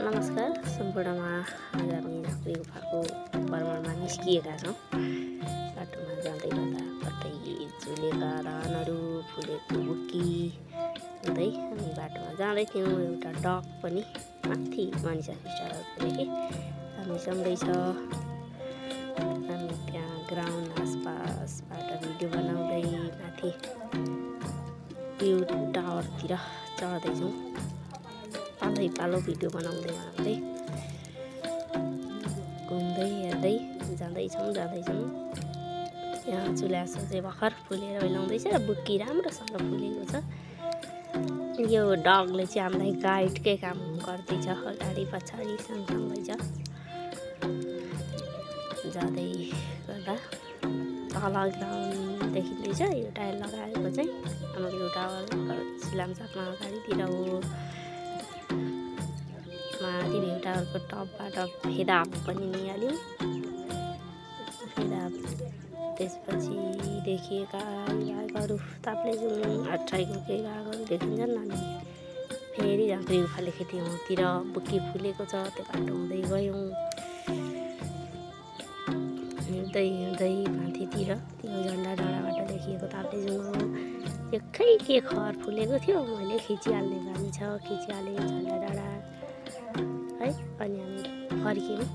नमस्कार सम्पूर्णमा आज हामी झाँक्री गुफाको भ्रमणमा निस्किएका छौँ। बाटोमा जाँदै गर्दा कतै झुलेका धानहरू फुलेको बुक्की हुँदै हामी बाटोमा जाँदै थियौँ। एउटा डग पनि माथि मानिस देखेँ हामी सँगैछ। हामी त्यहाँ ग्राउन्ड आसपासबाट भिडियो बनाउँदै माथि भ्यू टावरतिर चढ्दैछौँ। पालो भिडियो बनाउँदै घुम्दै हेर्दै जाँदैछौँ। यहाँ चुलासो चाहिँ भर्खर फुलेर ओइलाउँदैछ। बुक्की राम्रोसँग फुलेको छ। यो डगले चाहिँ हामीलाई गाइडकै काम गर्दैछ। अगाडि पछाडि सँगसँगै छ। जाँदै गर्दा तल ग्राउन्ड देखिँदैछ। यो टायर लगाएको चाहिँ हाम्रो यो टावर सिलामसापमा अगाडितिर हो। माथि भ्यू टावरको टपबाट फेदाब पनि निहाल्यौँ। फेदाब त्यसपछि देखिएका बाघहरू ताप्लेजुङ अट्राईको केही बाघहरू देखिन्छन्। अनि फेरि झाँक्री गुफाले खेतीतिर बुक्की फुलेको छ। त्यो बाटो हुँदै गयौँ। हिँड्दै माथितिर त्यो झन्डा डाँडाबाट देखिएको ताप्लेजुङ हो। यो खै के खर फुलेको थियो, मैले खिचिहाल्ने बानी छ। खिचिहालेँ झन्डा डाँडा है। अनि हामी फर्क्यौँ।